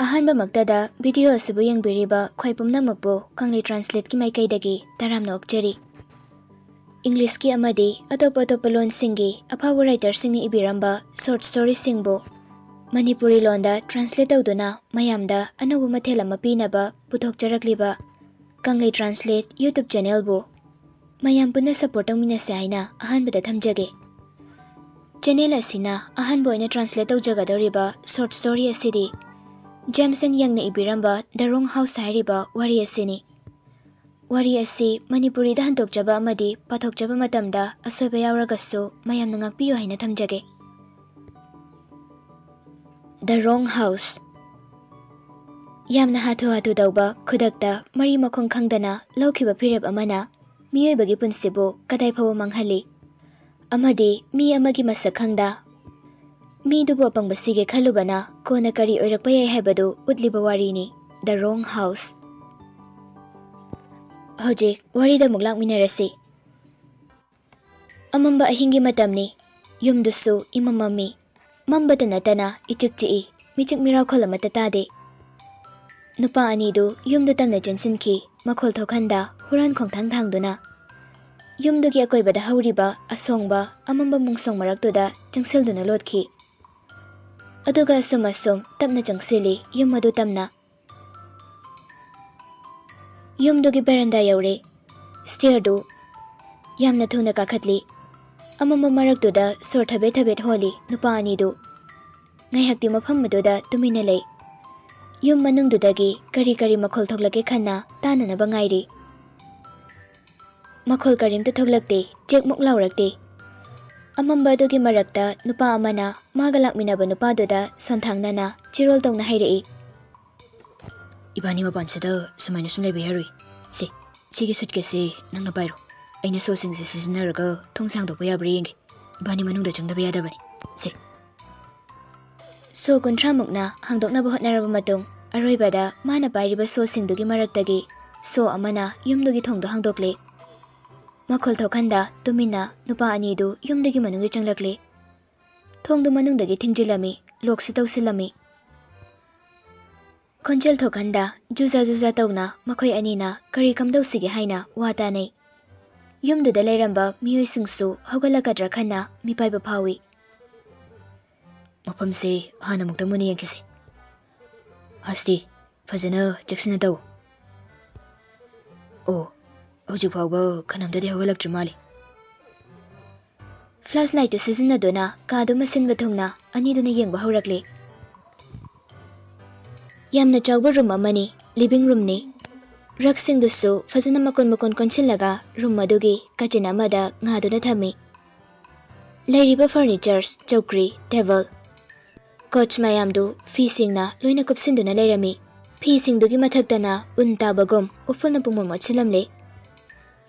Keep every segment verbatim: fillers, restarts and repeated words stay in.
ꯑꯍꯥꯟꯕꯃꯛꯇꯗ video ꯑꯁꯤꯕꯨ ꯌꯦꯡꯕꯤꯔꯤꯕ ꯈ꯭ꯋꯥꯏ ꯄꯨꯝꯅꯃꯛꯄꯨ ꯀꯪꯂꯩ Translateꯀꯤ ꯃꯥꯏꯀꯩꯗꯒꯤ ꯇꯔꯥꯝꯅ ꯑꯣꯛꯆꯔꯤ꯫ Englishꯀꯤ ꯑꯃꯗꯤ ꯑꯇꯣꯞ ꯑꯇꯣꯞꯄ ꯂꯣꯟꯁꯤꯡꯒꯤ ꯑꯐꯥꯎꯕ writerꯁꯤꯡꯅ ꯏꯕꯤꯔꯝꯕ short storyꯁꯤꯡꯕꯨ ꯃꯅꯤꯄꯨꯔꯤ ꯂꯣꯟꯗ translate ꯇꯧꯗꯨꯅ ꯃꯌꯥꯝꯗ ꯑꯅꯧꯕ ꯃꯊꯦꯜ ꯑꯃ ꯄꯤꯅꯕ ꯄꯨꯊꯣꯛꯆꯔꯛꯂꯤꯕ ꯀꯪꯂꯩ Translate YouTube channelꯕꯨ ꯃꯌꯥꯝ ꯄꯨꯟꯅ support ꯇꯧꯃꯤꯟꯅꯁꯦ ꯍꯥꯏꯅ ꯑꯍꯥꯟꯕꯗ ꯊꯝꯖꯒꯦ꯫ Channel ꯑꯁꯤꯅ ꯑꯍꯥꯟꯕ ꯑꯣꯏꯅ translate ꯇꯧꯖꯒꯗꯧꯔꯤꯕ short story ꯑꯁꯤꯗꯤ ꯖꯦꯝꯁꯟ ꯌꯪꯅ ꯏꯕꯤꯔꯝꯕ The Wrong House ꯍꯥꯏꯔꯤꯕ ꯋꯥꯔꯤ ꯑꯁꯤꯅꯤ꯫ ꯋꯥꯔꯤ ꯑꯁꯤ ꯃꯅꯤꯄꯨꯔꯤꯗ ꯍꯟꯗꯣꯛꯆꯕ ꯑꯃꯗꯤ ꯄꯥꯊꯣꯛꯆꯕ ꯃꯇꯝꯗ ꯑꯁꯣꯏꯕ ꯌꯥꯎꯔꯒꯁꯨ ꯃꯌꯥꯝꯅ ꯉꯥꯛꯄꯤꯌꯨ ꯍꯥꯏꯅ ꯊꯝꯖꯒꯦ꯫ The Wrong House꯫ ꯌꯥꯝꯅ ꯍꯥꯊꯨ ꯍꯥꯊꯨ ꯇꯧꯕ, ꯈꯨꯗꯛꯇ ꯃꯔꯤ ꯃꯈꯣꯡ ꯈꯪꯗꯅ ꯂꯧꯈꯤꯕ ꯐꯤꯔꯦꯞ ꯑꯃꯅ ꯃꯤꯑꯣꯏꯕꯒꯤ ꯄꯨꯟꯁꯤꯕꯨ ꯀꯗꯥꯏ ꯐꯥꯎꯕ ꯃꯥꯡꯍꯜꯂꯤ, ꯑꯃꯗꯤ ꯃꯤ ꯑꯃꯒꯤ ꯃꯁꯛ ꯈꯪꯗ ꯃꯤꯗꯨꯕꯨ ꯑꯄꯪꯕ ꯁꯤꯒꯦ ꯈꯜꯂꯨꯕꯅ ꯀꯣꯟꯅ ꯀꯔꯤ ꯑꯣꯏꯔꯛꯄ ꯌꯥꯏ ꯍꯥꯏꯕꯗꯨ ꯎꯠꯂꯤꯕ ꯋꯥꯔꯤꯅꯤ The Wrong House꯫ ꯍꯧꯖꯤꯛ ꯋꯥꯔꯤꯗ ꯑꯃꯨꯛ ꯂꯥꯛꯃꯤꯟꯅꯔꯁꯤ꯫ ꯑꯃꯝꯕ ꯑꯍꯤꯡꯒꯤ ꯃꯇꯝꯅꯤ꯫ ꯌꯨꯝꯗꯨꯁꯨ ꯏꯃꯝ ꯃꯝꯃꯤ꯫ ꯃꯝꯕꯇ ꯅꯠꯇꯅ ꯏꯆꯤꯛ ꯆꯤꯛꯏ꯫ ꯃꯤꯆꯤꯛ ꯃꯤꯔꯥꯎꯈꯣꯜ ꯑꯃꯠꯇ ꯇꯥꯗꯦ꯫ ꯅꯨꯄꯥ ꯑꯅꯤꯗꯨ ꯌꯨꯝꯗꯨ ꯇꯝꯅ ꯆꯦꯟꯁꯤꯟꯈꯤ꯫ ꯃꯈꯣꯜ ꯊꯣꯛꯍꯟꯗ ꯍꯨꯔꯥꯟ ꯈꯣꯡꯊꯥꯡ ꯊꯥꯡꯗꯨꯅ ꯌꯨꯝꯗꯨꯒꯤ ꯑꯀꯣꯏꯕꯗ ꯍꯧꯔꯤꯕ ꯑꯁꯣꯡꯕ ꯑꯃꯝꯕ ꯃꯣꯡꯁꯣꯡ ꯃꯔꯛꯇꯨꯗ ꯆꯪꯁꯤꯜꯗꯨꯅ ꯂꯣꯠꯈꯤ꯫ ꯑꯗꯨꯒ ꯑꯁꯨꯝ ꯑꯁꯨꯝ ꯇꯞꯅ ꯆꯪꯁꯤꯜꯂꯤ ꯌꯨꯝ ꯑꯗꯨ ꯇꯝꯅ꯫ ꯌꯨꯝꯗꯨꯒꯤ veranda ꯌꯧꯔꯦ꯫ Stairꯗꯨ ꯌꯥꯝꯅ ꯊꯨꯅ ꯀꯥꯈꯠꯂꯤ꯫ ꯑꯃꯝꯕ ꯃꯔꯛꯇꯨꯗ ꯁꯣꯔ ꯊꯕꯦꯠ ꯊꯕꯦꯠ ꯍꯣꯜꯂꯤ ꯅꯨꯄꯥ ꯑꯅꯤꯗꯨ꯫ ꯉꯥꯏꯍꯥꯛꯇꯤ ꯃꯐꯝ ꯑꯗꯨꯗ ꯇꯨꯃꯤꯟꯅ ꯂꯩ꯫ ꯌꯨꯝ ꯃꯅꯨꯡꯗꯨꯗꯒꯤ ꯀꯔꯤ ꯀꯔꯤ ꯃꯈꯣꯜ ꯊꯣꯛꯂꯛꯀꯦ ꯈꯟꯅ ꯇꯥꯅꯅꯕ ꯉꯥꯏꯔꯤ꯫ ꯃꯈꯣꯜ ꯀꯔꯤꯝꯇ ꯊꯣꯛꯂꯛꯇꯦ, ꯆꯦꯛꯃꯨꯛ ꯂꯥꯎꯔꯛꯇꯦ꯫ ꯑꯃꯝꯕ ꯑꯗꯨꯒꯤ ꯃꯔꯛꯇ ꯅꯨꯄꯥ ꯑꯃꯅ ꯃꯥꯒ ꯂꯥꯛꯃꯤꯟꯅꯕ ꯅꯨꯄꯥꯗꯨꯗ ꯁꯣꯟꯊꯥꯡꯅꯅ ꯆꯤꯔꯣꯜ ꯇꯧꯅ ꯍꯥꯏꯔꯛꯏ꯫ "ꯏꯕꯥꯅꯤ ꯃꯄꯥꯟꯁꯤꯗ ꯁꯨꯃꯥꯏꯅ ꯁꯨꯝ ꯂꯩꯕ ꯌꯥꯔꯣꯏ꯫ ꯁꯦ, ꯁꯤꯒꯤ suitcaseꯁꯦ ꯅꯪꯅ ꯄꯥꯏꯔꯣ꯫ ꯑꯩꯅ ꯁꯣꯁꯤꯡꯁꯦ ꯁꯤꯖꯤꯟꯅꯔꯒ ꯊꯣꯡꯁꯦ ꯍꯥꯡꯗꯣꯛꯄ ꯌꯥꯕ꯭ꯔꯥ ꯌꯦꯡꯒꯦ꯫ ꯏꯕꯥꯅꯤ ꯃꯅꯨꯡꯗ ꯆꯪꯗꯕ ꯌꯥꯗꯕꯅꯤ꯫ ꯁꯦ꯫" ꯁꯣ ꯀꯨꯟꯊ꯭ꯔꯥ ꯃꯨꯛꯅ ꯍꯥꯡꯗꯣꯛꯅꯕ ꯍꯣꯠꯅꯔꯕ ꯃꯇꯨꯡ, ꯑꯔꯣꯏꯕꯗ ꯃꯥꯅ ꯄꯥꯏꯔꯤꯕ ꯁꯣꯁꯤꯡꯗꯨꯒꯤ ꯃꯔꯛꯇꯒꯤ ꯁꯣ ꯑꯃꯅ ꯌꯨꯝꯗꯨꯒꯤ ꯊꯣꯡꯗꯣ ꯍꯥꯡꯗꯣꯛꯂꯦ꯫ ꯃꯈꯣꯜ ꯊꯣꯛꯍꯟꯗ ꯇꯨꯃꯤꯟꯅ ꯅꯨꯄꯥ ꯑꯅꯤꯗꯨ ꯌꯨꯝꯗꯨꯒꯤ ꯃꯅꯨꯡꯗ ꯆꯪꯂꯛꯂꯦ꯫ ꯊꯣꯡꯗꯨ ꯃꯅꯨꯡꯗꯒꯤ ꯊꯤꯡꯖꯤꯜꯂꯝꯃꯤ, lockꯁꯨ ꯇꯧꯁꯤꯜꯂꯝꯃꯤ꯫ ꯈꯣꯟꯖꯦꯜ ꯊꯣꯛꯍꯟꯗ ꯖꯨꯖꯥ ꯖꯨꯖꯥ ꯇꯧꯅ ꯃꯈꯣꯏ ꯑꯅꯤꯅ ꯀꯔꯤ ꯀꯝꯗꯧꯁꯤꯒꯦ ꯍꯥꯏꯅ ꯋꯥ ꯇꯥꯅꯩ꯫ ꯌꯨꯝꯗꯨꯗ ꯂꯩꯔꯝꯕ ꯃꯤꯑꯣꯏꯁꯤꯡꯁꯨ ꯍꯧꯒꯠꯂꯛꯀꯗ꯭ꯔꯥ ꯈꯟꯅ ꯃꯤꯄꯥꯏꯕ ꯐꯥꯎꯏ꯫ "ꯃꯐꯝꯁꯦ ꯍꯥꯟꯅ ꯑꯃꯨꯛꯇꯪ ꯃꯨꯟꯅ ꯌꯦꯡꯈꯤꯁꯤ꯫ ꯍꯁꯇꯤ, ꯐꯖꯅ ꯆꯦꯛꯁꯤꯟꯅ ꯇꯧ꯫ ꯑꯣ, ꯍꯧꯖꯤꯛ ꯐꯥꯎꯕ ꯀꯅꯥꯝꯇꯗꯤ ꯍꯧꯒꯠꯂꯛꯇ꯭ꯔꯤ ꯃꯥꯜꯂꯤ꯫" ꯐ꯭ꯂꯥꯁ ꯂꯥꯏꯠꯇꯨ ꯁꯤꯖꯤꯟꯅꯗꯨꯅ ꯀꯥꯗꯨ ꯃꯁꯤꯟꯕ ꯊꯨꯡꯅ ꯑꯅꯤꯗꯨꯅ ꯌꯦꯡꯕ ꯍꯧꯔꯛꯂꯤ꯫ ꯌꯥꯝꯅ ꯆꯥꯎꯕ ꯔꯨꯝ ꯑꯃꯅꯤ, ꯂꯤꯚꯤꯡ ꯔꯨꯝꯅꯤ꯫ ꯔꯛꯁꯤꯡꯗꯨꯁꯨ ꯐꯖꯅ ꯃꯀꯣꯟ ꯃꯀꯣꯟ ꯀꯣꯟꯁꯤꯜꯂꯒ ꯔꯨꯝ ꯑꯗꯨꯒꯤ ꯀꯥꯆꯤꯟ ꯑꯃꯗ ꯉꯥꯗꯨꯅ ꯊꯝꯃꯤ꯫ ꯂꯩꯔꯤꯕ ꯐꯔꯅꯤꯆꯔꯁ, ꯆꯧꯀ꯭ꯔꯤ, ꯇꯦꯕꯜ, ꯀꯣꯠꯁ ꯃꯌꯥꯝꯗꯨ ꯐꯤꯁꯤꯡꯅ ꯂꯣꯏꯅ ꯀꯨꯞꯁꯤꯟꯗꯨꯅ ꯂꯩꯔꯝꯃꯤ꯫ ꯐꯤꯁꯤꯡꯗꯨꯒꯤ ꯃꯊꯛꯇꯅ ꯎꯟ ꯇꯥꯕꯒꯨꯝ ꯎꯐꯨꯜꯅ ꯄꯨꯡꯃꯣꯠ ꯃꯣꯠꯁꯤꯜꯂꯝꯂꯦ꯫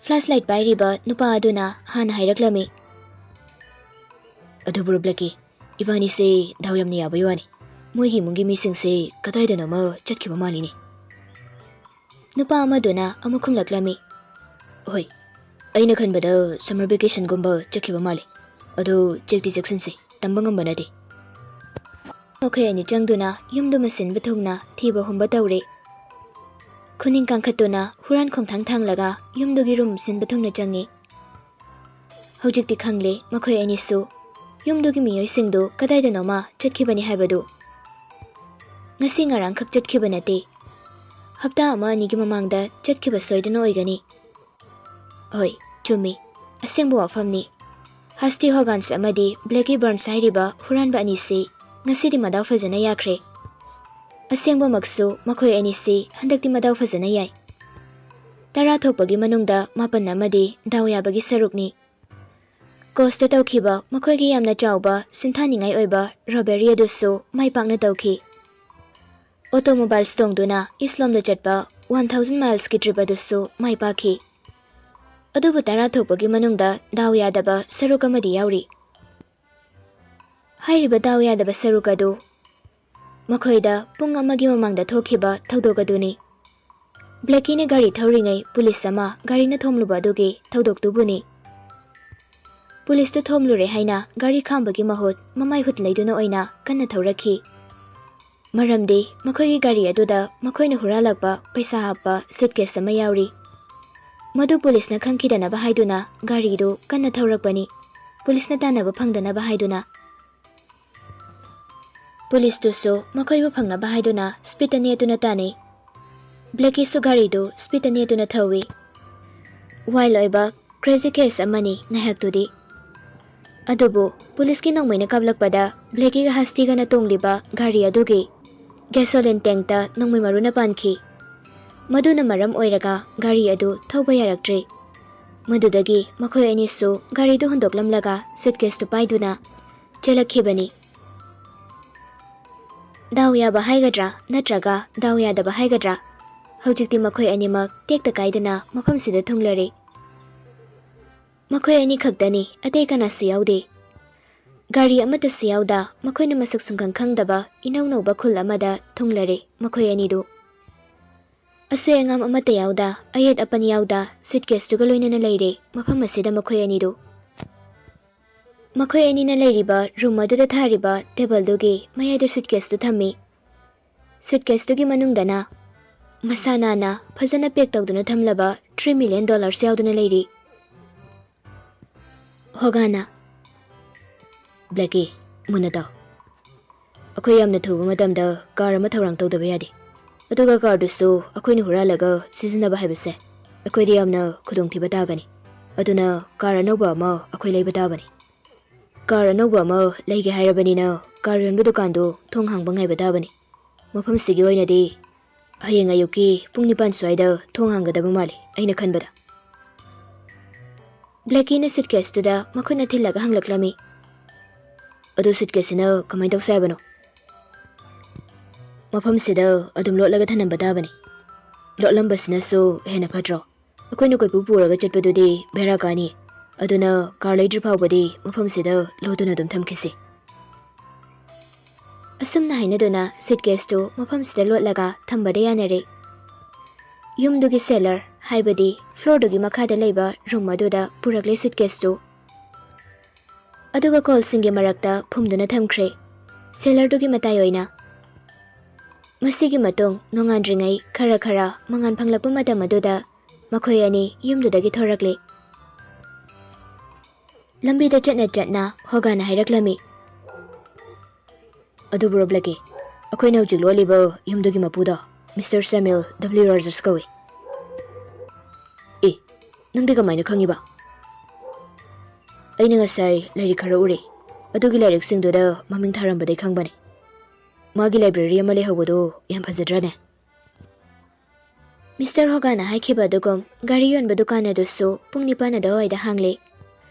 ꯐ꯭ꯂꯥꯁ ꯂꯥꯏꯠ ꯄꯥꯏꯔꯤꯕ ꯅꯨꯄꯥ ꯑꯗꯨꯅ ꯍꯥꯟꯅ ꯍꯥꯏꯔꯛꯂꯝꯃꯤ꯫ "ꯑꯗꯨꯕꯨ ꯕ꯭ꯂꯦꯀꯤ, ꯏꯕꯥꯅꯤꯁꯦ ꯗꯥꯎ ꯌꯥꯝꯅ ꯌꯥꯕꯩ ꯋꯥꯅꯤ꯫ ꯃꯣꯏꯒꯤ ꯏꯃꯨꯡꯒꯤ ꯃꯤꯁꯤꯡꯁꯦ ꯀꯗꯥꯏꯗꯅꯣꯃ ꯆꯠꯈꯤꯕ ꯃꯥꯜꯂꯤꯅꯦ꯫" ꯅꯨꯄꯥ ꯑꯃꯗꯨꯅ ꯑꯃꯨꯛ ꯈꯨꯝꯂꯛꯂꯝꯃꯤ꯫ "ꯍꯣꯏ, ꯑꯩꯅ ꯈꯟꯕꯗ ꯁꯝꯃꯔ ꯚꯦꯀꯦꯁꯟꯒꯨꯝꯕ ꯆꯠꯈꯤꯕ ꯃꯥꯜꯂꯤ꯫ ꯑꯗꯨ ꯆꯦꯛꯇꯤ ꯆꯦꯛꯁꯤꯟꯁꯤ, ꯇꯝꯕ ꯉꯝꯕ ꯅꯠꯇꯦ꯫" ꯃꯈꯣꯏ ꯑꯅꯤ ꯆꯪꯗꯨꯅ ꯌꯨꯝꯗꯨ ꯃꯁꯤꯟꯕ ꯊꯨꯡꯅ ꯊꯤꯕ ꯍꯨꯝꯕ ꯇꯧꯔꯦ꯫ ꯈꯨꯅꯤꯡ ꯀꯥꯡꯈꯠꯇꯨꯅ ꯍꯨꯔꯥꯟ ꯈꯣꯡꯊꯥꯡ ꯊꯥꯡꯂꯒ ꯌꯨꯝꯗꯨꯒꯤ ꯔꯨꯝ ꯁꯤꯟꯕ ꯊꯨꯡꯅ ꯆꯪꯉꯤ꯫ ꯍꯧꯖꯤꯛꯇꯤ ꯈꯪꯂꯦ ꯃꯈꯣꯏ ꯑꯅꯤꯁꯨ ꯌꯨꯝꯗꯨꯒꯤ ꯃꯤꯑꯣꯏꯁꯤꯡꯗꯨ ꯀꯗꯥꯏꯗꯅꯣꯃ ꯆꯠꯈꯤꯕꯅꯤ ꯍꯥꯏꯕꯗꯨ꯫ ꯉꯁꯤ ꯉꯔꯥꯡꯈꯛ ꯆꯠꯈꯤꯕ ꯅꯠꯇꯦ꯫ ꯍꯞꯇꯥ ꯑꯃ ꯑꯅꯤꯒꯤ ꯃꯃꯥꯡꯗ ꯆꯠꯈꯤꯕ ꯁꯣꯏꯗꯅ ꯑꯣꯏꯒꯅꯤ꯫ ꯍꯣꯏ, ꯆꯨꯝꯃꯤ꯫ ꯑꯁꯦꯡꯕ ꯋꯥꯐꯝꯅꯤ꯫ ꯍꯁꯇꯤ ꯍꯣꯒꯥꯟꯁ ꯑꯃꯗꯤ ꯕ꯭ꯂꯦꯀꯤ ꯕꯔꯟꯁ ꯍꯥꯏꯔꯤꯕ ꯍꯨꯔꯥꯟꯕ ꯑꯅꯤꯁꯤ ꯉꯁꯤꯗꯤ ꯃꯗꯥꯎ ꯐꯖꯅ ꯌꯥꯈ꯭ꯔꯦ꯫ ꯑꯁꯦꯡꯕꯃꯛꯁꯨ ꯃꯈꯣꯏ ꯑꯅꯤꯁꯤ ꯍꯟꯗꯛꯇꯤ ꯃꯗꯥꯎ ꯐꯖꯅ ꯌꯥꯏ꯫ ꯇꯔꯥ ꯊꯣꯛꯄꯒꯤ ꯃꯅꯨꯡꯗ ꯃꯥꯄꯟ ꯑꯃꯗꯤ ꯗꯥꯎ ꯌꯥꯕꯒꯤ ꯁꯔꯨꯛꯅꯤ꯫ ꯀꯣꯁꯇ ꯇꯧꯈꯤꯕ ꯃꯈꯣꯏꯒꯤ ꯌꯥꯝꯅ ꯆꯥꯎꯕ ꯁꯤꯡꯊꯥꯅꯤꯡꯉꯥꯏ ꯑꯣꯏꯕ ꯔꯣꯕꯦꯔꯤ ꯑꯗꯨꯁꯨ ꯃꯥꯏ ꯄꯥꯛꯅ ꯇꯧꯈꯤ꯫ ꯑꯣꯇꯣꯃꯣꯕꯥꯏꯜꯁ ꯇꯣꯡꯗꯨꯅ ꯏꯁꯂꯣꯝꯗ ꯆꯠꯄ ꯋꯥꯟ ꯊꯥꯎꯖꯟ ꯃꯥꯏꯜꯁꯀꯤ ꯇ꯭ꯔꯤꯞ ꯑꯗꯨꯁꯨ ꯃꯥꯏ ꯄꯥꯛꯈꯤ꯫ ꯑꯗꯨꯕꯨ ꯇꯔꯥ ꯊꯣꯛꯄꯒꯤ ꯃꯅꯨꯡꯗ ꯗꯥꯎ ꯌꯥꯗꯕ ꯁꯔꯨꯛ ꯑꯃꯗꯤ ꯌꯥꯎꯔꯤ꯫ ꯍꯥꯏꯔꯤꯕ ꯗꯥꯎ ꯌꯥꯗꯕ ꯁꯔꯨꯛ ꯑꯗꯨ ꯃꯈꯣꯏꯗ ꯄꯨꯡ ꯑꯃꯒꯤ ꯃꯃꯥꯡꯗ ꯊꯣꯛꯈꯤꯕ ꯊꯧꯗꯣꯛ ꯑꯗꯨꯅꯤ꯫ ꯕ꯭ꯂꯦꯀꯤꯅ ꯒꯥꯔꯤ ꯊꯧꯔꯤꯉꯩ ꯄꯨꯂꯤꯁ ꯑꯃ ꯒꯥꯔꯤꯅ ꯊꯣꯝꯂꯨꯕ ꯑꯗꯨꯒꯤ ꯊꯧꯗꯣꯛꯇꯨꯕꯨꯅꯤ꯫ ꯄꯨꯂꯤꯁꯇꯨ ꯊꯣꯝꯂꯨꯔꯦ ꯍꯥꯏꯅ ꯒꯥꯔꯤ ꯈꯥꯝꯕꯒꯤ ꯃꯍꯨꯠ ꯃꯃꯥꯏ ꯍꯨꯠ ꯂꯩꯗꯨꯅ ꯑꯣꯏꯅ ꯀꯟꯅ ꯊꯧꯔꯛꯈꯤ꯫ ꯃꯔꯝꯗꯤ ꯃꯈꯣꯏꯒꯤ ꯒꯥꯔꯤ ꯑꯗꯨꯗ ꯃꯈꯣꯏꯅ ꯍꯨꯔꯥꯜꯂꯛꯄ ꯄꯩꯁꯥ ꯍꯥꯞꯄ ꯁꯨꯠꯀꯦꯁ ꯑꯃ ꯌꯥꯎꯔꯤ꯫ ꯃꯗꯨ ꯄꯨꯂꯤꯁꯅ ꯈꯪꯈꯤꯗꯅꯕ ꯍꯥꯏꯗꯨꯅ ꯒꯥꯔꯤꯗꯨ ꯀꯟꯅ ꯊꯧꯔꯛꯄꯅꯤ꯫ ꯄꯨꯂꯤꯁꯅ ꯇꯥꯟꯅꯕ ꯐꯪꯗꯅꯕ ꯍꯥꯏꯗꯨꯅ꯫ ꯄꯨꯂꯤꯁꯇꯨꯁꯨ ꯃꯈꯣꯏꯕꯨ ꯐꯪꯅꯕ ꯍꯥꯏꯗꯨꯅ ꯁ꯭ꯄꯤꯠꯇ ꯅꯦꯠꯇꯨꯅ ꯇꯥꯟꯅꯩ꯫ ꯕ꯭ꯂꯦꯀꯤꯁꯨ ꯒꯥꯔꯤꯗꯨ ꯁ꯭ꯄꯤꯠꯇ ꯅꯦꯠꯇꯨꯅ ꯊꯧꯏ꯫ ꯋꯥꯏꯜ ꯑꯣꯏꯕ ꯀ꯭ꯔꯦꯖꯤ ꯀꯦꯁ ꯑꯃꯅꯤ ꯉꯥꯏꯍꯥꯛꯇꯨꯗꯤ꯫ ꯑꯗꯨꯕꯨ ꯄꯨꯂꯤꯁꯀꯤ ꯅꯣꯡꯃꯩꯅ ꯀꯥꯞꯂꯛꯄꯗ ꯕ꯭ꯂꯦꯀꯤꯒ ꯍꯁꯇꯤꯒꯅ ꯇꯣꯡꯂꯤꯕ ꯒꯥꯔꯤ ꯑꯗꯨꯒꯤ ꯒꯦꯁꯣꯂꯤꯟ ꯇꯦꯡꯇ ꯅꯣꯡꯃꯩ ꯃꯔꯨꯅ ꯄꯥꯟꯈꯤ꯫ ꯃꯗꯨꯅ ꯃꯔꯝ ꯑꯣꯏꯔꯒ ꯒꯥꯔꯤ ꯑꯗꯨ ꯊꯧꯕ ꯌꯥꯔꯛꯇ꯭ꯔꯤ꯫ ꯃꯗꯨꯗꯒꯤ ꯃꯈꯣꯏ ꯑꯅꯤꯁꯨ ꯒꯥꯔꯤꯗꯨ ꯍꯨꯟꯗꯣꯛꯂꯝꯂꯒ ꯁꯨꯠꯀꯦꯁꯇꯨ ꯄꯥꯏꯗꯨꯅ ꯆꯦꯜꯂꯛꯈꯤꯕꯅꯤ꯫ ꯗꯥꯎ ꯌꯥꯕ ꯍꯥꯏꯒꯗ꯭ꯔꯥ ꯅꯠꯇ꯭ꯔꯒ ꯗꯥꯎ ꯌꯥꯗꯕ ꯍꯥꯏꯒꯗ꯭ꯔꯥ, ꯍꯧꯖꯤꯛꯇꯤ ꯃꯈꯣꯏ ꯑꯅꯤꯃꯛ ꯇꯦꯛꯇ ꯀꯥꯏꯗꯅ ꯃꯐꯝꯁꯤꯗ ꯊꯨꯡꯂꯔꯦ꯫ ꯃꯈꯣꯏ ꯑꯅꯤ ꯈꯛꯇꯅꯤ, ꯑꯇꯩ ꯀꯅꯥꯁꯨ ꯌꯥꯎꯗꯦ꯫ ꯒꯥꯔꯤ ꯑꯃꯠꯇꯁꯨ ꯌꯥꯎꯗ ꯃꯈꯣꯏꯅ ꯃꯁꯛ ꯁꯨꯡꯈꯪ ꯈꯪꯗꯕ ꯏꯅꯧ ꯅꯧꯕ ꯈꯨꯜ ꯑꯃꯗ ꯊꯨꯡꯂꯔꯦ ꯃꯈꯣꯏ ꯑꯅꯤꯗꯨ꯫ ꯑꯁꯣꯏ ꯑꯉꯥꯝ ꯑꯃꯠꯇ ꯌꯥꯎꯗ, ꯑꯌꯦꯠ ꯑꯄꯟ ꯌꯥꯎꯗ ꯁꯨꯠꯀꯦꯁꯇꯨꯒ ꯂꯣꯏꯅꯅ ꯂꯩꯔꯦ ꯃꯐꯝ ꯑꯁꯤꯗ ꯃꯈꯣꯏ ꯑꯅꯤꯗꯨ꯫ ꯃꯈꯣꯏ ꯑꯅꯤꯅ ꯂꯩꯔꯤꯕ ꯔꯨꯝ ꯑꯗꯨꯗ ꯊꯥꯔꯤꯕ ꯇꯦꯕꯜꯗꯨꯒꯤ ꯃꯌꯥꯏꯗ ꯁꯨꯠꯀꯦꯁꯇꯨ ꯊꯝꯃꯤ꯫ ꯁꯨꯠꯀꯦꯁꯇꯨꯒꯤ ꯃꯅꯨꯡꯗꯅ ꯃꯁꯥ ꯅꯥꯟꯅ ꯐꯖꯅ ꯄꯦꯛ ꯇꯧꯗꯨꯅ ꯊꯝꯂꯕ ꯊ꯭ꯔꯤ ꯃꯤꯂꯤꯌꯟ ꯗꯣꯂꯔꯁ ꯌꯥꯎꯗꯨꯅ ꯂꯩꯔꯤ꯫ ꯍꯣꯒꯥꯅ, "ꯕ꯭ꯂꯦꯀꯤ, ꯃꯨꯟꯅ ꯇꯥꯎ꯫ ꯑꯩꯈꯣꯏ ꯌꯥꯝꯅ ꯊꯨꯕ ꯃꯇꯝꯗ ꯀꯥꯔ ꯑꯃ ꯊꯧꯔꯥꯡ ꯇꯧꯗꯕ ꯌꯥꯗꯦ꯫ ꯑꯗꯨꯒ ꯀꯥꯔꯗꯨꯁꯨ ꯑꯩꯈꯣꯏꯅ ꯍꯨꯔꯥꯜꯂꯒ ꯁꯤꯖꯤꯟꯅꯕ ꯍꯥꯏꯕꯁꯦ ꯑꯩꯈꯣꯏꯗ ꯌꯥꯝꯅ ꯈꯨꯗꯣꯡꯊꯤꯕ ꯇꯥꯒꯅꯤ꯫ ꯑꯗꯨꯅ ꯀꯥꯔ ꯑꯅꯧꯕ ꯑꯃ ꯑꯩꯈꯣꯏ ꯂꯩꯕ ꯇꯥꯕꯅꯤ꯫ ꯀꯥꯔ ꯑꯅꯧꯕ ꯑꯃ ꯂꯩꯒꯦ ꯍꯥꯏꯔꯕꯅꯤꯅ ꯀꯥꯔ ꯌꯣꯟꯕ ꯗꯨꯀꯥꯟꯗꯨ ꯊꯣꯡ ꯍꯥꯡꯕ ꯉꯥꯏꯕ ꯇꯥꯕꯅꯤ꯫ ꯃꯐꯝꯁꯤꯒꯤ ꯑꯣꯏꯅꯗꯤ ꯍꯌꯦꯡ ꯑꯌꯨꯛꯀꯤ ꯄꯨꯡ ꯅꯤꯄꯥꯟ ꯁ꯭ꯋꯥꯏꯗ ꯊꯣꯡ ꯍꯥꯡꯒꯗꯕ ꯃꯥꯜꯂꯤ, ꯑꯩꯅ ꯈꯟꯕꯗ꯫" ꯕ꯭ꯂꯦꯀꯤꯅ ꯁꯨꯠꯀꯦꯁꯇꯨꯗ ꯃꯈꯨꯠꯅ ꯊꯤꯜꯂꯒ ꯍꯪꯂꯛꯂꯝꯃꯤ꯫ "ꯑꯗꯨ ꯁꯨꯠꯀꯦꯁꯁꯤꯅ ꯀꯃꯥꯏꯅ ꯇꯧꯁꯦ ꯍꯥꯏꯕꯅꯣ?" "ꯃꯐꯝꯁꯤꯗ ꯑꯗꯨꯝ ꯂꯣꯠꯂꯒ ꯊꯅꯝꯕ ꯇꯥꯕꯅꯤ꯫ ꯂꯣꯠꯂꯝꯕꯁꯤꯅꯁꯨ ꯍꯦꯟꯅ ꯐꯠꯇ꯭ꯔꯣ? ꯑꯩꯈꯣꯏꯅ ꯀꯣꯏꯄꯨ ꯄꯨꯔꯒ ꯆꯠꯄꯗꯨꯗꯤ ꯕꯦꯔꯥ ꯀꯥꯅꯤ꯫ ꯑꯗꯨꯅ ꯀꯥꯔ ꯂꯩꯗ꯭ꯔꯤ ꯐꯥꯎꯕꯗꯤ ꯃꯐꯝꯁꯤꯗ ꯂꯣꯠꯇꯨꯅ ꯑꯗꯨꯝ ꯊꯝꯈꯤꯁꯤ꯫" ꯑꯁꯨꯝꯅ ꯍꯥꯏꯅꯗꯨꯅ ꯁꯨꯠꯀꯦꯁꯇꯨ ꯃꯐꯝꯁꯤꯗ ꯂꯣꯠꯂꯒ ꯊꯝꯕꯗ ꯌꯥꯅꯔꯦ꯫ ꯌꯨꯝꯗꯨꯒꯤ ꯁꯦꯂꯔ, ꯍꯥꯏꯕꯗꯤ ꯐ꯭ꯂꯣꯔꯗꯨꯒꯤ ꯃꯈꯥꯗ ꯂꯩꯕ ꯔꯨꯝ ꯑꯗꯨꯗ ꯄꯨꯔꯛꯂꯦ ꯁꯨꯠꯀꯦꯁꯇꯨ꯫ ꯑꯗꯨꯒ ꯀꯣꯜꯁꯤꯡꯒꯤ ꯃꯔꯛꯇ ꯐꯨꯝꯗꯨꯅ ꯊꯝꯈ꯭ꯔꯦ꯫ ꯁꯦꯂꯔꯗꯨꯒꯤ ꯃꯇꯥꯏ ꯑꯣꯏꯅ꯫ ꯃꯁꯤꯒꯤ ꯃꯇꯨꯡ ꯅꯣꯡꯉꯥꯟꯗ꯭ꯔꯤꯉꯩ ꯈꯔ ꯈꯔ ꯃꯉꯥꯟ ꯐꯪꯂꯛꯄ ꯃꯇꯝ ꯑꯗꯨꯗ ꯃꯈꯣꯏ ꯑꯅꯤ ꯌꯨꯝꯗꯨꯗꯒꯤ ꯊꯣꯔꯛꯂꯤ꯫ ꯂꯝꯕꯤꯗ ꯆꯠꯅ ꯆꯠꯅ ꯍꯣꯒꯥꯟꯅ ꯍꯥꯏꯔꯛꯂꯝꯃꯤ, "ꯑꯗꯨꯕꯨ ꯔꯣꯕ꯭ꯂꯦꯀꯤ, ꯑꯩꯈꯣꯏꯅ ꯍꯧꯖꯤꯛ ꯂꯣꯜꯂꯤꯕ ꯌꯨꯝꯗꯨꯒꯤ ꯃꯄꯨꯗꯣ ꯃꯤꯁꯇꯔ ꯁꯦꯃ꯭ꯌꯨꯜ ꯗꯕ꯭ꯂꯤꯎ ꯔꯣꯖꯔꯁ ꯀꯧꯏ꯫" "ꯑꯦ, ꯅꯪꯗꯤ ꯀꯃꯥꯏꯅ ꯈꯪꯉꯤꯕ?" "ꯑꯩꯅ ꯉꯁꯥꯏ ꯂꯥꯏꯔꯤꯛ ꯈꯔ ꯎꯔꯦ꯫ ꯑꯗꯨꯒꯤ ꯂꯥꯏꯔꯤꯛꯁꯤꯡꯗꯨꯗ ꯃꯃꯤꯡ ꯊꯥꯔꯝꯕꯗꯩ ꯈꯪꯕꯅꯦ꯫ ꯃꯥꯒꯤ ꯂꯥꯏꯕ꯭ꯔꯦꯔꯤ ꯑꯃ ꯂꯩꯍꯧꯕꯗꯨ ꯌꯥꯝ ꯐꯖꯗ꯭ꯔꯅꯦ?" ꯃꯤꯁꯇꯔ ꯍꯣꯒꯥꯟꯅ ꯍꯥꯏꯈꯤꯕ ꯑꯗꯨꯒꯨꯝ ꯒꯥꯔꯤ ꯌꯣꯟꯕ ꯗꯨꯀꯥꯟ ꯑꯗꯨꯁꯨ ꯄꯨꯡ ꯅꯤꯄꯥꯟ ꯑꯗꯨꯋꯥꯏꯗ ꯍꯥꯡꯂꯤ꯫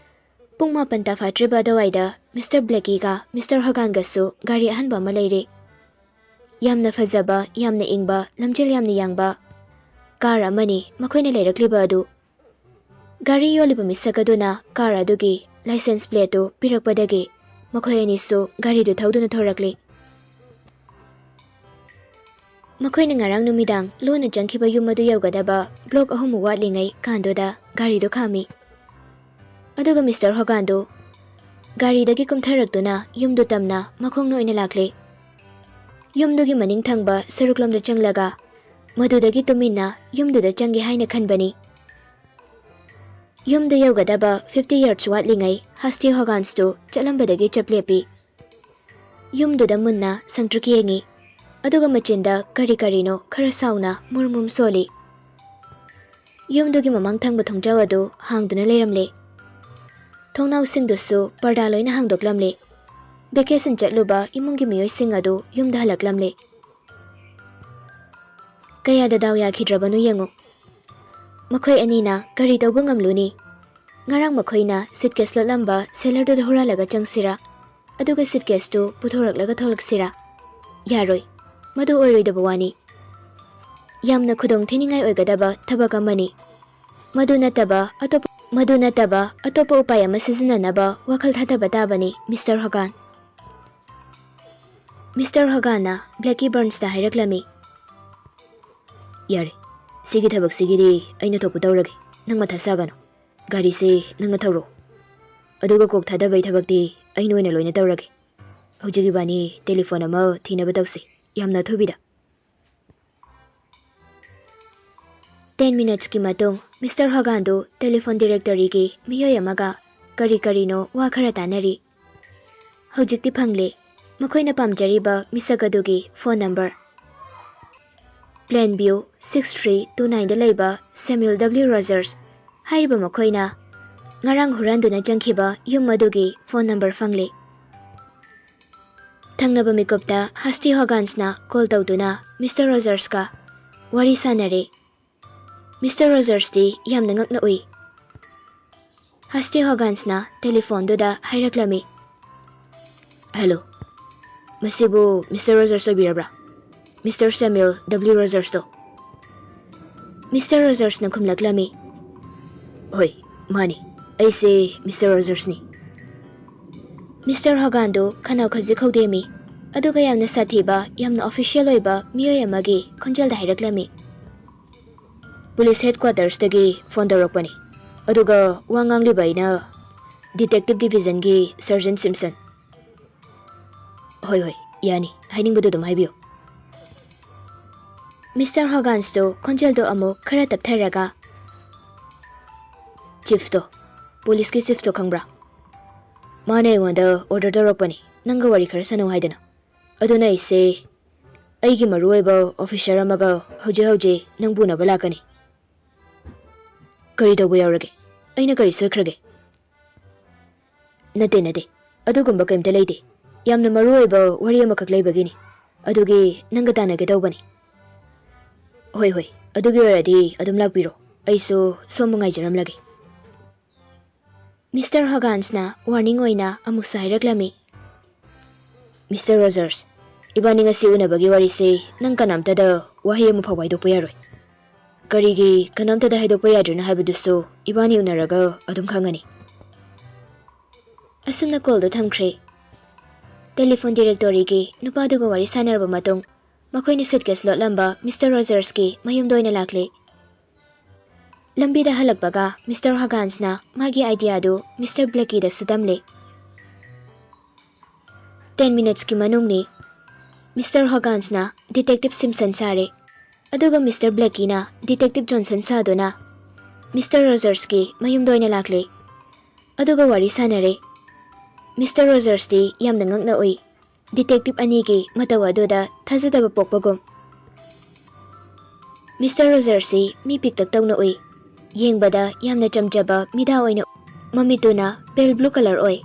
ꯄꯨꯡ ꯃꯥꯄꯟ ꯇꯥꯐꯥꯠꯇ꯭ꯔꯤꯕ ꯑꯗꯨꯋꯥꯏꯗ ꯃꯤꯁꯇꯔ ꯕ꯭ꯂꯦꯀꯤꯒ ꯃꯤꯁꯇꯔ ꯍꯣꯒꯥꯟꯒꯁꯨ ꯒꯥꯔꯤ ꯑꯍꯟꯕ ꯑꯃ ꯂꯩꯔꯤ꯫ ꯌꯥꯝꯅ ꯐꯖꯕ, ꯌꯥꯝꯅ ꯏꯪꯕ, ꯂꯝꯖꯦꯜ ꯌꯥꯝꯅ ꯌꯥꯡꯕ ꯀꯥꯔ ꯑꯃꯅꯤ ꯃꯈꯣꯏꯅ ꯂꯩꯔꯛꯂꯤꯕ ꯑꯗꯨ꯫ ꯒꯥꯔꯤ ꯌꯣꯜꯂꯤꯕ ꯃꯤꯁꯛ ꯑꯗꯨꯅ ꯀꯥꯔ ꯑꯗꯨꯒꯤ ꯂꯥꯏꯁꯦꯟꯁ ꯄ꯭ꯂꯦꯠꯇꯨ ꯄꯤꯔꯛꯄꯗꯒꯤ ꯃꯈꯣꯏ ꯑꯅꯤꯁꯨ ꯒꯥꯔꯤꯗꯨ ꯊꯧꯗꯨꯅ ꯊꯣꯔꯛꯂꯤ꯫ ꯃꯈꯣꯏꯅ ꯉꯔꯥꯡ ꯅꯨꯃꯤꯗꯥꯡ ꯂꯣꯟꯅ ꯆꯪꯈꯤꯕ ꯌꯨꯝ ꯑꯗꯨ ꯌꯧꯒꯗꯕ ꯕ꯭ꯂꯣꯛ ꯑꯍꯨꯝꯃꯨꯛ ꯋꯥꯠꯂꯤꯉꯩ ꯀꯥꯟꯗꯨꯗ ꯒꯥꯔꯤꯗꯨ ꯈꯥꯝꯃꯤ꯫ ꯑꯗꯨꯒ ꯃꯤꯁꯇꯔ ꯍꯣꯒꯥꯟꯗꯨ ꯒꯥꯔꯤꯗꯒꯤ ꯀꯨꯝꯊꯔꯛꯇꯨꯅ ꯌꯨꯝꯗꯨ ꯇꯝꯅ ꯃꯈꯣꯡꯅ ꯑꯣꯏꯅ ꯂꯥꯛꯂꯦ꯫ ꯌꯨꯝꯗꯨꯒꯤ ꯃꯅꯤꯡ ꯊꯪꯕ ꯁꯔꯨꯛꯂꯣꯝꯗ ꯆꯪꯂꯒ ꯃꯗꯨꯗꯒꯤ ꯇꯨꯃꯤꯟꯅ ꯌꯨꯝꯗꯨꯗ ꯆꯪꯒꯦ ꯍꯥꯏꯅ ꯈꯟꯕꯅꯤ꯫ ꯌꯨꯝꯗꯨ ꯌꯧꯒꯗꯕ ꯐꯤꯐꯇꯤ ꯌꯥꯔꯗꯁ ꯋꯥꯠꯂꯤꯉꯩ ꯍꯁꯇꯤ ꯍꯣꯒꯥꯟꯁꯇꯨ ꯆꯠꯂꯝꯕꯗꯒꯤ ꯆꯞ ꯂꯦꯞꯄꯤ꯫ ꯌꯨꯝꯗꯨꯗ ꯃꯨꯟꯅ ꯁꯪꯇ꯭ꯔꯤꯛ ꯌꯦꯡꯉꯤ, ꯑꯗꯨꯒ ꯃꯆꯤꯟꯗ ꯀꯔꯤ ꯀꯔꯤꯅꯣ ꯈꯔ ꯁꯥꯎꯅ ꯃꯨꯔꯨꯝ ꯃꯨꯔꯨꯝ ꯁꯣꯜꯂꯤ꯫ ꯌꯨꯝꯗꯨꯒꯤ ꯃꯃꯥꯡ ꯊꯪꯕ ꯊꯣꯡꯖꯥꯎ ꯑꯗꯨ ꯍꯥꯡꯗꯨꯅ ꯂꯩꯔꯝꯂꯦ꯫ ꯊꯣꯡꯅꯥꯎꯁꯤꯡꯗꯨꯁꯨ ꯄꯔꯗꯥ ꯂꯣꯏꯅ ꯍꯥꯡꯗꯣꯛꯂꯝꯂꯦ꯫ ꯚꯦꯀꯦꯁꯟ ꯆꯠꯂꯨꯕ ꯏꯃꯨꯡꯒꯤ ꯃꯤꯑꯣꯏꯁꯤꯡ ꯑꯗꯨ ꯌꯨꯝꯗ ꯍꯜꯂꯛꯂꯝꯂꯦ꯫ ꯀꯌꯥꯗ ꯗꯥꯎ ꯌꯥꯈꯤꯗ꯭ꯔꯕꯅꯣ ꯌꯦꯡꯉꯨ꯫ ꯃꯈꯣꯏ ꯑꯅꯤꯅ ꯀꯔꯤ ꯇꯧꯕ ꯉꯝꯂꯨꯅꯤ? ꯉꯔꯥꯡ ꯃꯈꯣꯏꯅ ꯁꯨꯠꯀꯦꯁ ꯂꯣꯠꯂꯝꯕ ꯁꯦꯂꯔꯗꯨꯗ ꯍꯨꯔꯥꯜꯂꯒ ꯆꯪꯁꯤꯔꯥ? ꯑꯗꯨꯒ ꯁꯨꯠꯀꯦꯁꯇꯨ ꯄꯨꯊꯣꯔꯛꯂꯒ ꯊꯣꯛꯂꯛꯁꯤꯔꯥ? ꯌꯥꯔꯣꯏ꯫ ꯃꯗꯨ ꯑꯣꯏꯔꯣꯏꯗꯕ ꯋꯥꯅꯤ꯫ ꯌꯥꯝꯅ ꯈꯨꯗꯣꯡ ꯊꯤꯅꯤꯡꯉꯥꯏ ꯑꯣꯏꯒꯗꯕ ꯊꯕꯛ ꯑꯃꯅꯤ꯫ ꯃꯗꯨ ꯅꯠꯇꯕ ꯑꯇꯣꯞꯄ, ꯃꯗꯨ ꯅꯠꯇꯕ ꯑꯇꯣꯞꯄ ꯎꯄꯥꯏ ꯑꯃ ꯁꯤꯖꯤꯟꯅꯅꯕ ꯋꯥꯈꯜ ꯊꯥꯗꯕ ꯇꯥꯕꯅꯤ, ꯃꯤꯁꯇꯔ ꯍꯣꯒꯥꯟ꯫ ꯃꯤꯁꯇꯔ ꯍꯣꯒꯥꯟꯅ ꯕ꯭ꯂꯦꯀꯤ ꯕꯔꯟꯁꯇ ꯍꯥꯏꯔꯛꯂꯝꯃꯤ꯫ "ꯌꯥꯔꯦ, ꯁꯤꯒꯤ ꯊꯕꯛꯁꯤꯒꯤꯗꯤ ꯑꯩꯅ ꯊꯣꯛꯄ ꯇꯧꯔꯒꯦ꯫ ꯅꯪ ꯃꯊꯥ ꯁꯥꯒꯅꯨ꯫ ꯒꯥꯔꯤꯁꯤ ꯅꯪꯅ ꯊꯧꯔꯣ꯫ ꯑꯗꯨꯒ ꯀꯣꯛ ꯊꯥꯗꯕꯒꯤ ꯊꯕꯛꯇꯤ ꯑꯩꯅ ꯑꯣꯏꯅ ꯂꯣꯏꯅ ꯇꯧꯔꯒꯦ꯫ ꯍꯧꯖꯤꯛ ꯏꯕꯥꯅꯤ ꯇꯦꯂꯤꯐꯣꯟ ꯑꯃ ꯊꯤꯅꯕ ꯇꯧꯁꯤ, ꯌꯥꯝꯅ ꯑꯊꯨꯕꯤꯗ꯫" Ten minutesꯀꯤ ꯃꯇꯨꯡ Mister Hoganꯗꯨ telephone directoryꯒꯤ ꯃꯤꯑꯣꯏ ꯑꯃꯒ ꯀꯔꯤ ꯀꯔꯤꯅꯣ ꯋꯥ ꯈꯔ ꯇꯥꯟꯅꯔꯤ꯫ ꯍꯧꯖꯤꯛꯇꯤ ꯐꯪꯂꯦ꯫ ꯃꯈꯣꯏꯅ ꯄꯥꯝꯖꯔꯤꯕ ꯃꯤꯁꯛ ꯑꯗꯨꯒꯤ phone number꯫ Plainview six three two nineꯗ ꯂꯩꯕ Samuel W Rogers ꯍꯥꯏꯔꯤꯕ ꯃꯈꯣꯏꯅ ꯉꯔꯥꯡ ꯍꯨꯔꯥꯟꯗꯨꯅ ꯆꯪꯈꯤꯕ ꯌꯨꯝ ꯑꯗꯨꯒꯤ phone number ꯐꯪꯂꯦ꯫ ꯊꯪꯅꯕ ꯃꯤꯀꯨꯞꯇ Hasty Hogansꯅ call ꯇꯧꯗꯨꯅ Mister Rogersꯀ ꯋꯥꯔꯤ ꯁꯥꯟꯅꯔꯦ꯫ Mister Rogersꯗꯤ ꯌꯥꯝꯅ ꯉꯛꯅ ꯎꯏ꯫ Hasty Hogansꯅ telephoneꯗꯨꯗ ꯍꯥꯏꯔꯛꯂꯝꯃꯤ꯫ Hello, ꯃꯁꯤꯕꯨ Mister Rogers ꯑꯣꯏꯕꯤꯔꯕ꯭ꯔꯥ? Mister Samuel W Rogersꯇꯣ꯫ Mister Rogersꯅ ꯈꯨꯝꯂꯛꯂꯝꯃꯤ꯫ ꯍꯣꯏ, ꯃꯥꯅꯤ, ꯑꯩꯁꯦ Mister Rogersꯅꯤ꯫ Mister Hoganꯗꯨ ꯈꯅꯥꯎ ꯈꯖꯤꯛ ꯍꯧꯗꯦꯝꯃꯤ, ꯑꯗꯨꯒ ꯌꯥꯝꯅ ꯁꯥꯊꯤꯕ, ꯌꯥꯝꯅ official ꯑꯣꯏꯕ ꯃꯤꯑꯣꯏ ꯑꯃꯒꯤ ꯈꯣꯟꯖꯦꯜꯗ ꯍꯥꯏꯔꯛꯂꯝꯃꯤ꯫ Police headquartersꯇꯒꯤ phone ꯇꯧꯔꯛꯄꯅꯤ, ꯑꯗꯨꯒ ꯋꯥ ꯉꯥꯡꯂꯤꯕ ꯑꯩꯅ detective divisionꯒꯤ Sergeant Simpson꯫ ꯍꯣꯏ, ꯍꯣꯏ, ꯌꯥꯅꯤ, ꯍꯥꯏꯅꯤꯡꯕꯗꯨ ꯑꯗꯨꯝ ꯍꯥꯏꯕꯤꯌꯨ꯫ Mister Hogansꯇꯨ ꯈꯣꯟꯖꯦꯜꯗꯨ ꯑꯃꯨꯛ ꯈꯔ ꯇꯞꯊꯔꯒ, Chiefꯇꯣ, policeꯀꯤ chiefꯇꯣ ꯈꯪꯕ꯭ꯔꯥ? ꯃꯥꯅ ꯑꯩꯉꯣꯟꯗ order ꯇꯧꯔꯛꯄꯅꯤ, ꯅꯪꯒ ꯋꯥꯔꯤ ꯈꯔ ꯁꯥꯟꯅꯧ ꯍꯥꯏꯗꯅ꯫ ꯑꯗꯨꯅ ꯑꯩꯁꯦ ꯑꯩꯒꯤ ꯃꯔꯨꯑꯣꯏꯕ officer ꯑꯃꯒ ꯍꯧꯖꯤꯛ ꯍꯧꯖꯤꯛ ꯅꯪꯕꯨ ꯎꯅꯕ ꯂꯥꯛꯀꯅꯤ꯫ ꯀꯔꯤ ꯇꯧꯕ ꯌꯥꯎꯔꯒꯦ? ꯑꯩꯅ ꯀꯔꯤ ꯁꯣꯏꯈ꯭ꯔꯒꯦ? ꯅꯠꯇꯦ, ꯅꯠꯇꯦ, ꯑꯗꯨꯒꯨꯝꯕ ꯀꯔꯤꯝꯇ ꯂꯩꯇꯦ꯫ ꯌꯥꯝꯅ ꯃꯔꯨꯑꯣꯏꯕ ꯋꯥꯔꯤ ꯑꯃꯈꯛ ꯂꯩꯕꯒꯤꯅꯤ꯫ ꯑꯗꯨꯒꯤ ꯅꯪꯒ ꯇꯥꯟꯅꯒꯦ ꯇꯧꯕꯅꯤ꯫ ꯍꯣꯏ, ꯍꯣꯏ, ꯑꯗꯨꯒꯤ ꯑꯣꯏꯔꯗꯤ ꯑꯗꯨꯝ ꯂꯥꯛꯄꯤꯔꯣ꯫ ꯑꯩꯁꯨ ꯁꯣꯝꯕꯨ ꯉꯥꯏꯖꯔꯝꯂꯒꯦ꯫ Mister Hogansꯅ warning ꯑꯣꯏꯅ ꯑꯃꯨꯛꯁꯨ ꯍꯥꯏꯔꯛꯂꯝꯃꯤ꯫ Mister Rogers, ꯏꯕꯥꯅꯤ ꯉꯁꯤ ꯎꯅꯕꯒꯤ ꯋꯥꯔꯤꯁꯤ ꯅꯪ ꯀꯅꯥꯝꯇꯗ ꯋꯥꯍꯩ ꯑꯃ ꯐꯥꯎꯕ ꯍꯥꯏꯗꯣꯛꯄ ꯌꯥꯔꯣꯏ꯫ ꯀꯔꯤꯒꯤ ꯀꯅꯥꯝꯇꯗ ꯍꯥꯏꯗꯣꯛꯄ ꯌꯥꯗ꯭ꯔꯤꯅꯣ ꯍꯥꯏꯕꯗꯨꯁꯨ ꯏꯕꯥꯅꯤ ꯎꯅꯔꯒ ꯑꯗꯨꯝ ꯈꯪꯉꯅꯤ꯫ ꯑꯁꯨꯝꯅ callꯗꯨ ꯊꯝꯈ꯭ꯔꯦ꯫ Telephone directoryꯒꯤ ꯅꯨꯄꯥꯗꯨꯒ ꯋꯥꯔꯤ ꯁꯥꯟꯅꯔꯕ ꯃꯇꯨꯡ, ꯃꯈꯣꯏꯅ suitcase ꯂꯣꯠꯂꯝꯕ Mister Rogersꯀꯤ ꯃꯌꯨꯝꯗ ꯑꯣꯏꯅ ꯂꯥꯛꯂꯦ꯫ ꯂꯝꯕꯤꯗ ꯍꯜꯂꯛꯄꯒ Mister Hogansꯅ ꯃꯥꯒꯤ ideaꯗꯨ Mister Blackieꯗꯁꯨ ꯇꯝꯂꯦ꯫ Ten minutesꯀꯤ ꯃꯅꯨꯡꯅꯤ꯫ Mister Hogansꯅ detective Simpson ꯁꯥꯔꯦ꯫ ꯑꯗꯨꯒ ꯃꯤꯁꯇꯔ ꯕ꯭ꯂꯦꯀꯤꯅ ꯗꯤꯇꯦꯛꯇꯤꯚ ꯖꯣꯟꯁꯟ ꯁꯥꯗꯨꯅ ꯃꯤꯁꯇꯔ ꯔꯣꯖꯔꯁꯀꯤ ꯃꯌꯨꯝꯗ ꯑꯣꯏꯅ ꯂꯥꯛꯂꯦ꯫ ꯑꯗꯨꯒ ꯋꯥꯔꯤ ꯁꯥꯟꯅꯔꯦ꯫ ꯃꯤꯁꯇꯔ ꯔꯣꯖꯔꯁꯇꯤ ꯌꯥꯝꯅ ꯉꯛꯅ ꯎꯏ꯫ ꯗꯤꯇꯦꯛꯇꯤꯚ ꯑꯅꯤꯒꯤ ꯃꯇꯧ ꯑꯗꯨꯗ ꯊꯥꯖꯗꯕ ꯄꯣꯛꯄꯒꯨꯝ꯫ ꯃꯤꯁꯇꯔ ꯔꯣꯖꯔꯁꯤ ꯃꯤ ꯄꯤꯛꯇꯛ ꯇꯧꯅ ꯎꯏ꯫ ꯌꯦꯡꯕꯗ ꯌꯥꯝꯅ ꯆꯝꯖꯕ ꯃꯤꯗꯥ ꯑꯣꯏꯅ ꯎꯏ꯫ ꯃꯃꯤꯠꯇꯨꯅ ꯄꯦꯜ ꯕ꯭ꯂꯨ ꯀꯂꯔ ꯑꯣꯏ꯫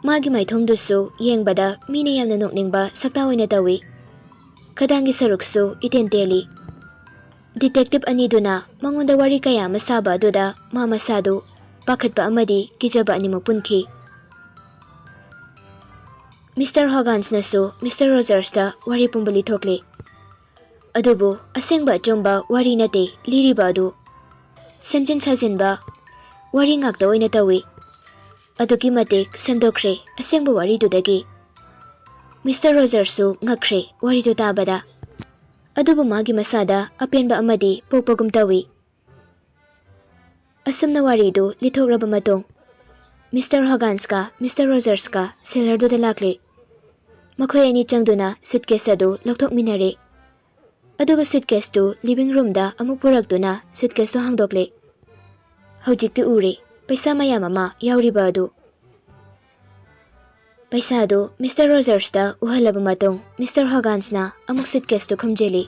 ꯃꯥꯒꯤ ꯃꯥꯏꯊꯣꯡꯗꯨꯁꯨ ꯌꯦꯡꯕꯗ ꯃꯤꯅ ꯌꯥꯝꯅ ꯅꯣꯛꯅꯤꯡꯕ ꯁꯛꯇꯥ ꯑꯣꯏꯅ ꯇꯧꯏ꯫ ꯈꯗꯥꯡꯒꯤ ꯁꯔꯨꯛꯁꯨ ꯏꯇꯦꯟ ꯇꯦꯜꯂꯤ꯫ ꯗꯤꯇꯦꯛꯇꯤꯚ ꯑꯅꯤꯗꯨꯅ ꯃꯉꯣꯟꯗ ꯋꯥꯔꯤ ꯀꯌꯥ ꯑꯃ ꯁꯥꯕ ꯑꯗꯨꯗ ꯃꯥ ꯃꯁꯥꯗꯨ ꯄꯥꯈꯠꯄ ꯑꯃꯗꯤ ꯀꯤꯖꯕ ꯑꯅꯤꯃꯛ ꯄꯨꯟꯈꯤ꯫ ꯃꯤꯁꯇꯔ ꯍꯣꯒꯥꯟꯁꯅꯁꯨ ꯃꯤꯁꯇꯔ ꯔꯣꯖꯔꯁꯇ ꯋꯥꯔꯤ ꯄꯨꯝꯕ ꯂꯤꯊꯣꯛꯂꯤ꯫ ꯑꯗꯨꯕꯨ ꯑꯁꯦꯡꯕ ꯑꯆꯨꯝꯕ ꯋꯥꯔꯤ ꯅꯠꯇꯦ ꯂꯤꯔꯤꯕ ꯑꯗꯨ꯫ ꯁꯦꯝꯖꯤꯟ ꯁꯥꯖꯤꯟꯕ ꯋꯥꯔꯤ ꯉꯥꯛꯇ ꯑꯣꯏꯅ ꯇꯧꯏ꯫ ꯑꯗꯨꯛꯀꯤ ꯃꯇꯤꯛ ꯁꯦꯝꯗꯣꯛꯈ꯭ꯔꯦ ꯑꯁꯦꯡꯕ ꯋꯥꯔꯤꯗꯨꯗꯒꯤ꯫ ꯃꯤꯁꯇꯔ ꯔꯣꯖꯔꯁꯁꯨ ꯉꯛꯈ꯭ꯔꯦ ꯋꯥꯔꯤꯗꯨ ꯇꯥꯕꯗ꯫ ꯑꯗꯨꯕꯨ ꯃꯥꯒꯤ ꯃꯁꯥꯗ ꯑꯄꯦꯟꯕ ꯑꯃꯗꯤ ꯄꯣꯛꯄꯒꯨꯝ ꯇꯧꯏ꯫ ꯑꯁꯨꯝꯅ ꯋꯥꯔꯤꯗꯨ ꯂꯤꯊꯣꯛꯂꯕ ꯃꯇꯨꯡ, ꯃꯤꯁꯇꯔ ꯍꯣꯒꯥꯟꯁꯀ ꯃꯤꯁꯇꯔ ꯔꯣꯖꯔꯁꯀ ꯁꯦꯂꯔꯗꯨꯗ ꯂꯥꯛꯂꯦ꯫ ꯃꯈꯣꯏ ꯑꯅꯤ ꯆꯪꯗꯨꯅ ꯁꯨꯠꯀꯦꯁ ꯑꯗꯨ ꯂꯧꯊꯣꯛꯃꯤꯟꯅꯔꯦ꯫ ꯑꯗꯨꯒ ꯁꯨꯠꯀꯦꯁꯇꯨ ꯂꯤꯚꯤꯡ ꯔꯨꯝꯗ ꯑꯃꯨꯛ ꯄꯨꯔꯛꯇꯨꯅ ꯁꯨꯠꯀꯦꯁꯇꯨ ꯍꯥꯡꯗꯣꯛꯂꯦ꯫ ꯍꯧꯖꯤꯛꯇꯤ ꯎꯔꯦ, ꯄꯩꯁꯥ ꯃꯌꯥꯝ ꯑꯃ ꯌꯥꯎꯔꯤꯕ ꯑꯗꯨ꯫ ꯄꯩꯁꯥꯗꯨ ꯃꯤꯁꯇꯔ ꯔꯣꯖꯔꯁꯇ ꯎꯍꯜꯂꯕ ꯃꯇꯨꯡ, ꯃꯤꯁꯇꯔ ꯍꯣꯒꯥꯟꯁꯅ ꯑꯃꯨꯛ ꯁꯨꯠꯀꯦꯁꯇꯨ ꯈꯨꯝꯖꯤꯜꯂꯤ꯫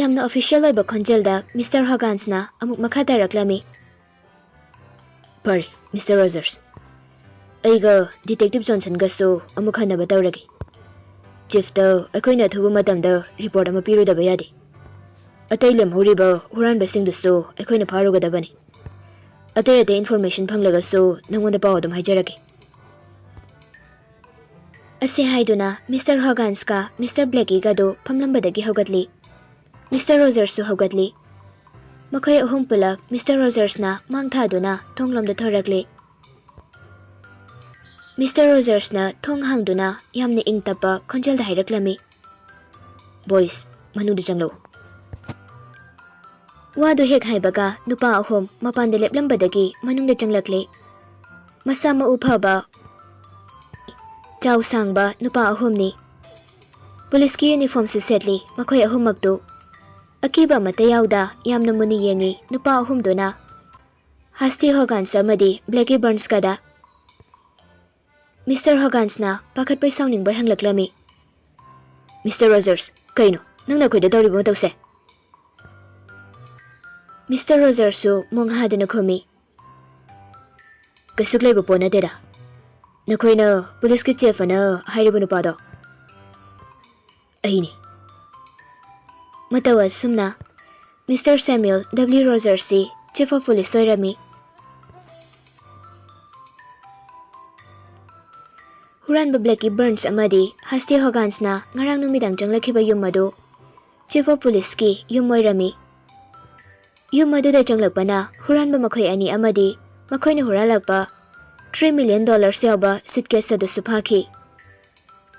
ꯌꯥꯝꯅ ꯑꯣꯐꯤꯁꯤꯌꯦꯜ ꯑꯣꯏꯕ ꯈꯣꯟꯖꯦꯜꯗ ꯃꯤꯁꯇꯔ ꯍꯣꯒꯥꯟꯁꯅ ꯑꯃꯨꯛ ꯃꯈꯥ ꯇꯥꯔꯛꯂꯝꯃꯤ꯫ "ꯐꯔꯦ, ꯃꯤꯁꯇꯔ ꯔꯣꯖꯔꯁ, ꯑꯩꯒ ꯗꯤꯇꯦꯛꯇꯤꯚ ꯖꯣꯟꯁꯟꯒꯁꯨ ꯑꯃꯨꯛ ꯈꯟꯅꯕ ꯇꯧꯔꯒꯦ꯫ ꯆꯤꯐꯇ ꯑꯩꯈꯣꯏꯅ ꯑꯊꯨꯕ ꯃꯇꯝꯗ ꯔꯤꯄꯣꯔꯠ ꯑꯃ ꯄꯤꯔꯨꯗꯕ ꯌꯥꯗꯦ꯫ ꯑꯇꯩ ꯂꯦꯝꯍꯧꯔꯤꯕ ꯍꯨꯔꯥꯟꯕꯁꯤꯡꯗꯨꯁꯨ ꯑꯩꯈꯣꯏꯅ ꯐꯥꯔꯨꯒꯗꯕꯅꯤ꯫ ꯑꯇꯩ ꯑꯇꯩ ꯏꯟꯐꯣꯔꯃꯦꯁꯟ ꯐꯪꯂꯒꯁꯨ ꯅꯉꯣꯟꯗ ꯄꯥꯎ ꯑꯗꯨꯝ ꯍꯥꯏꯖꯔꯛꯀꯦ꯫" ꯑꯁꯤ ꯍꯥꯏꯗꯨꯅ ꯃꯤꯁꯇꯔ ꯍꯣꯒꯥꯟꯁꯀ ꯃꯤꯁꯇꯔ ꯕ꯭ꯂꯦꯀꯤꯒꯗꯨ ꯐꯝꯂꯝꯕꯗꯒꯤ ꯍꯧꯒꯠꯂꯤ꯫ ꯃꯤꯁꯇꯔ ꯔꯣꯖꯔꯁꯁꯨ ꯍꯧꯒꯠꯂꯤ꯫ ꯃꯈꯣꯏ ꯑꯍꯨꯝ ꯄꯨꯂꯞ ꯃꯤꯁꯇꯔ ꯔꯣꯖꯔꯁꯅ ꯃꯥꯡ ꯊꯥꯗꯨꯅ ꯊꯣꯡꯂꯣꯝꯗ ꯊꯣꯔꯛꯂꯤ꯫ ꯃꯤꯁꯇꯔ ꯔꯣꯖꯔꯁꯅ ꯊꯣꯡ ꯍꯥꯡꯗꯨꯅ ꯌꯥꯝꯅ ꯏꯪ ꯇꯞꯄ ꯈꯣꯟꯖꯦꯜꯗ ꯍꯥꯏꯔꯛꯂꯝꯃꯤ, "ꯕꯣꯏꯁ, ꯃꯅꯨꯡꯗ ꯆꯪꯂꯛꯎ꯫" ꯋꯥꯗꯨ ꯍꯦꯛ ꯍꯥꯏꯕꯒ ꯅꯨꯄꯥ ꯑꯍꯨꯝ ꯃꯄꯥꯟꯗ ꯂꯦꯞꯂꯝꯕꯗꯒꯤ ꯃꯅꯨꯡꯗ ꯆꯪꯂꯛꯂꯦ꯫ ꯃꯁꯥ ꯃꯎ ꯐꯕ, ꯆꯥꯎ ꯁꯥꯡꯕ ꯅꯨꯄꯥ ꯑꯍꯨꯝꯅꯤ꯫ ꯄꯨꯂꯤꯁꯀꯤ ꯌꯨꯅꯤꯐꯣꯔꯝꯁꯨ ꯁꯦꯠꯂꯤ꯫ ꯃꯈꯣꯏ ꯑꯍꯨꯝꯃꯛꯇꯨ ꯑꯀꯤꯕ ꯑꯃꯠꯇ ꯌꯥꯎꯗ ꯌꯥꯝꯅ ꯃꯨꯟꯅ ꯌꯦꯡꯉꯤ꯫ ꯅꯨꯄꯥ ꯑꯍꯨꯝꯗꯨꯅ ꯍꯥꯁꯇꯤ ꯍꯣꯒꯥꯟꯁ ꯑꯃꯗꯤ ꯕ꯭ꯂꯦꯀꯤ ꯕꯔꯟꯁꯀꯗ꯫ ꯃꯤꯁꯇꯔ ꯍꯣꯒꯥꯟꯁꯅ ꯄꯥꯈꯠꯄꯩ ꯁꯥꯎꯅꯤꯡꯕ ꯍꯦꯟꯒꯠꯂꯝꯃꯤ꯫ "ꯃꯤꯁꯇꯔ ꯔꯣꯖꯔꯁ, ꯀꯩꯅꯣ ꯅꯪꯅ ꯑꯩꯈꯣꯏꯗ ꯇꯧꯔꯤꯕ ꯃꯇꯧꯁꯦ?" ꯃꯤꯁꯇꯔ ꯔꯣꯖꯔꯁꯁꯨ ꯃꯣꯡ ꯍꯥꯗꯨꯅ ꯈꯨꯝꯃꯤ, "ꯀꯩꯁꯨ ꯂꯩꯕ ꯄꯣꯠ ꯅꯠꯇꯦꯗ꯫ ꯅꯈꯣꯏꯅ ꯄꯨꯂꯤꯁꯀꯤ ꯆꯤꯐ ꯑꯅ ꯍꯥꯏꯔꯤꯕ ꯅꯨꯄꯥꯗꯣ?" "ꯑꯩꯅꯤ꯫" ꯃꯇꯧ ꯑꯁꯨꯝꯅ ꯃꯤꯁꯇꯔ ꯁꯦꯃ꯭ꯌꯨꯑꯦꯜ ꯗꯕ꯭ꯂꯤꯎ ꯔꯣꯖꯔꯁꯁꯤ ꯆꯤꯐ ꯑꯣꯐ ꯄꯨꯂꯤꯁ ꯑꯣꯏꯔꯝꯃꯤ꯫ ꯍꯨꯔꯥꯟꯕ ꯕ꯭ꯂꯦꯀꯤ ꯕꯔꯟꯁ ꯑꯃꯗꯤ ꯍꯥꯁꯇꯤ ꯍꯣꯒꯥꯟꯁꯅ ꯉꯔꯥꯡ ꯅꯨꯃꯤꯗꯥꯡ ꯆꯪꯂꯛꯈꯤꯕ ꯌꯨꯝ ꯑꯗꯨ ꯆꯤꯐ ꯑꯣꯐ ꯄꯨꯂꯤꯁꯀꯤ ꯌꯨꯝ ꯑꯣꯏꯔꯝꯃꯤ꯫ ꯌꯨꯝ ꯑꯗꯨꯗ ꯆꯪꯂꯛꯄꯅ ꯍꯨꯔꯥꯟꯕ ꯃꯈꯣꯏ ꯑꯅꯤ ꯑꯃꯗꯤ ꯃꯈꯣꯏꯅ ꯍꯨꯔꯥꯜꯂꯛꯄ ꯊ꯭ꯔꯤ ꯃꯤꯂꯤꯌꯟ ꯗꯣꯂꯔꯁ ꯌꯥꯎꯕ ꯁꯨꯠꯀꯦꯁ ꯑꯗꯨꯁꯨ ꯐꯥꯈꯤ꯫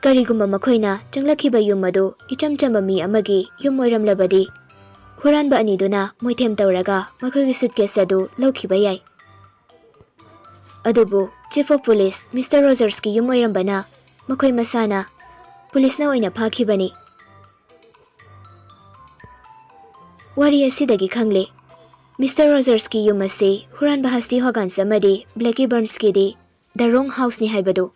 ꯀꯔꯤꯒꯨꯝꯕ ꯃꯈꯣꯏꯅ ꯆꯪꯂꯛꯈꯤꯕ ꯌꯨꯝ ꯑꯗꯨ ꯏꯆꯝ ꯆꯝꯕ ꯃꯤ ꯑꯃꯒꯤ ꯌꯨꯝ ꯑꯣꯏꯔꯝꯂꯕꯗꯤ, ꯍꯨꯔꯥꯟꯕ ꯑꯅꯤꯗꯨꯅ ꯃꯣꯏꯊꯦꯝ ꯇꯧꯔꯒ ꯃꯈꯣꯏꯒꯤ ꯁꯨꯠꯀꯦꯁ ꯑꯗꯨ ꯂꯧꯈꯤꯕ ꯌꯥꯏ꯫ ꯑꯗꯨꯕꯨ ꯆꯤꯐ ꯑꯣꯐ ꯄꯨꯂꯤꯁ ꯃꯤꯁꯇꯔ ꯔꯣꯖꯔꯁꯀꯤ ꯌꯨꯝ ꯑꯣꯏꯔꯝꯕꯅ ꯃꯈꯣꯏ ꯃꯁꯥꯅ ꯄꯨꯂꯤꯁꯅ ꯑꯣꯏꯅ ꯐꯥꯈꯤꯕꯅꯤ꯫ ꯋꯥꯔꯤ ꯑꯁꯤꯗꯒꯤ ꯈꯪꯂꯦ, ꯃꯤꯁꯇꯔ ꯔꯣꯖꯔꯁꯀꯤ ꯌꯨꯝ ꯑꯁꯤ ꯍꯨꯔꯥꯟꯕ ꯍꯁꯇꯤ ꯍꯣꯒꯥꯟꯁ ꯑꯃꯗꯤ ꯕ꯭ꯂꯦꯀꯤ ꯕꯔꯟꯁꯀꯤꯗꯤ ꯗ ꯔꯣꯡ ꯍꯥꯎꯁꯅꯤ ꯍꯥꯏꯕꯗꯨ꯫